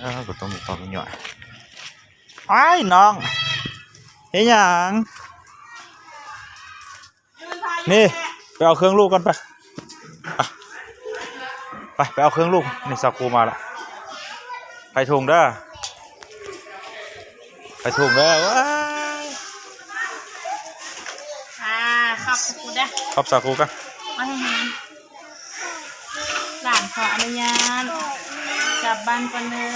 ເອີ ບໍ່ຕ້ອງມີຄວາມຫຍໍ້ຍ. ອ້າຍ ນ້ອງ ເຮັດຫຍັງ? ນີ້ ໄປເອົາເຄື່ອງລູກກ່ອນ ໄປ ໄປ ໄປເອົາເຄື່ອງລູກ. ນີ້ ສາວຄູມາລະ ໃສ່ຖົງເດີ ໃສ່ຖົງເດີ. ວ້າຍ ອ່າ ຂອບສາຄູເດີ ຂອບສາຄູກ່ອນ ມາໃຫ້ ຫຼານຂໍອະນຸຍາດກັບບ້ານກ່ອນເດີ.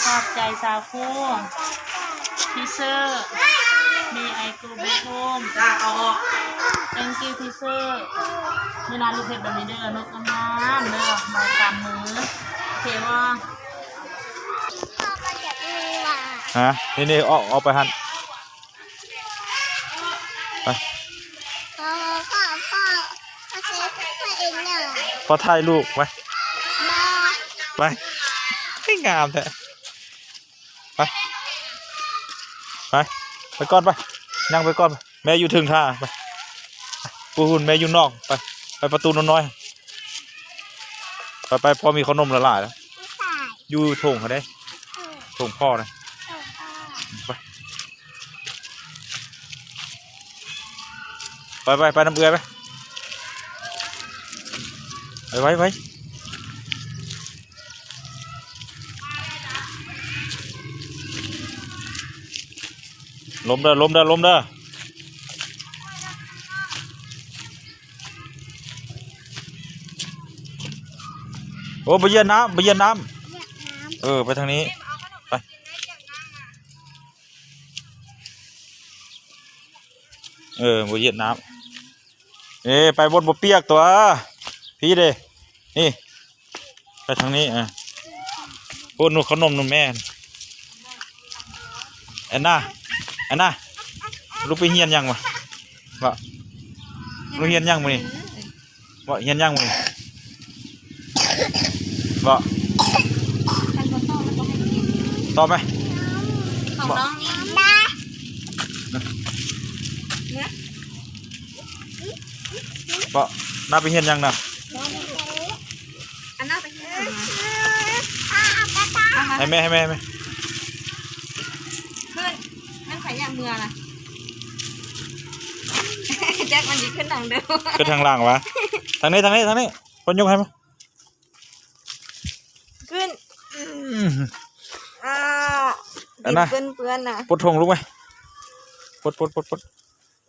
ຂອບໃຈສາວຄູ. Teacher, may I go back home? Thank you, teacher. ເວລາລູກເຮັດແບບນີ້ເດີ ລູກງາມໆເດີ ມາກຳມື ໂອເຄບໍ່? ຮະ ນີ້ໆ ອອກ ອອກໄປຫັ້ນ. ໄປ ພໍ່ ພໍ່ ພໍ່ ພໍ່ ພໍ່ຖ່າຍຮູບໄປ ໄປ ເຮີ້ຍ ງາມແທ້. ໄປ ໄປ ໄປກ່ອນ ໄປ ຍ່າງໄປກ່ອນ ໄປ ແມ່ຢູ່ເທິງຖ້າ ໄປ ຜູ້ຫຸ່ນ ແມ່ຢູ່ນອກ ໄປ ໄປປະຕູນ້ອຍໆ ໄປ ໄປ ພໍ່ມີຂະໜົມຫຼາຍໆ ຢູ່ຖົງຫັ້ນເດ້ ເອີ ຖົງພໍ່ນະ ເອີ ໄປ. ໄປ ໄປ ໄປນຳເອື້ອຍໄປ ໄປ ໄປ ໄປ. ລົມເດີ ລົມເດີ ລົມເດີ. ໂອ້ ໄປຢຽບນ້ຳ ໄປຢຽບນ້ຳ ຢຽບນ້ຳ ເອີ ໄປທາງນີ້ ໄປ. ເອີ ບໍ່ຢຽບນ້ຳ ເອີ ໄປບ່ອນບໍ່ປຽກຕົວະ ພີ້ເດ້ ນີ້ ໄປທາງນີ້ ອ່າ ໂອ້ ໜູ ຂະໜົມໜູແມ່ ແອນນາ ແອນນາ ລູກໄປຮຽນຫຍັງວະ ວະ ລູກຮຽນຫຍັງມື້ນີ້? ບໍ່ ຮຽນຫຍັງມື້ນີ້? ບໍ່ ຄັນບໍ່ຕອບແລ້ວກໍໃຫ້ກິນ ຕອບໄໝ? ຂອງນ້ອງນີ້ ເນາະ ບໍ່ ນ້າໄປຮຽນຫຍັງນະ? ອັນນັ້ນໄປຮຽນຫຍັງມາ? ໃຫ້ແມ່ ໃຫ້ແມ່ ໃຫ້ແມ່ ຂຶ້ນ ແມ່ນໃຜຢາກເມືອລະ? ແຈັກມັນຊິຂຶ້ນທາງເດີ ຂຶ້ນທາງຫຼັງວະ? ທາງນີ້ ທາງນີ້ ທາງນີ້ ເພິ່ນຍົກໃຫ້ມາ ຂຶ້ນ ອືມ ອ່າ ອັນນະ ດິນເປື້ອນໆນະ ປົດຖົງລູກໄວ້ ປົດ ປົດ ປົດ ປົດ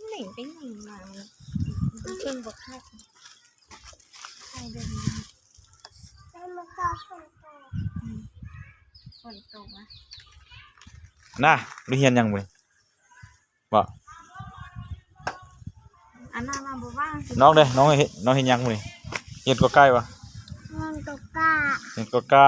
ເໜັງໄປເໜັງມາ ມັນເບິ່ງບໍ່ຄັກ ໃສ່ເບິ່ງ ອືມ ຝົນຕົກນະ ນະ ໄປຮຽນຫຍັງມື້ນີ້? ບໍ່ ອັນນັ້ນວ່າບໍ່ວ່າງ ນ້ອງເດ້ ນ້ອງເຮັດ ນ້ອງເຮັດຫຍັງມື້ນີ້? ເຮັດກົກໄກ່ບໍ່? ເຮັດກົກກ້າ ເຮັດກົກກ້າ.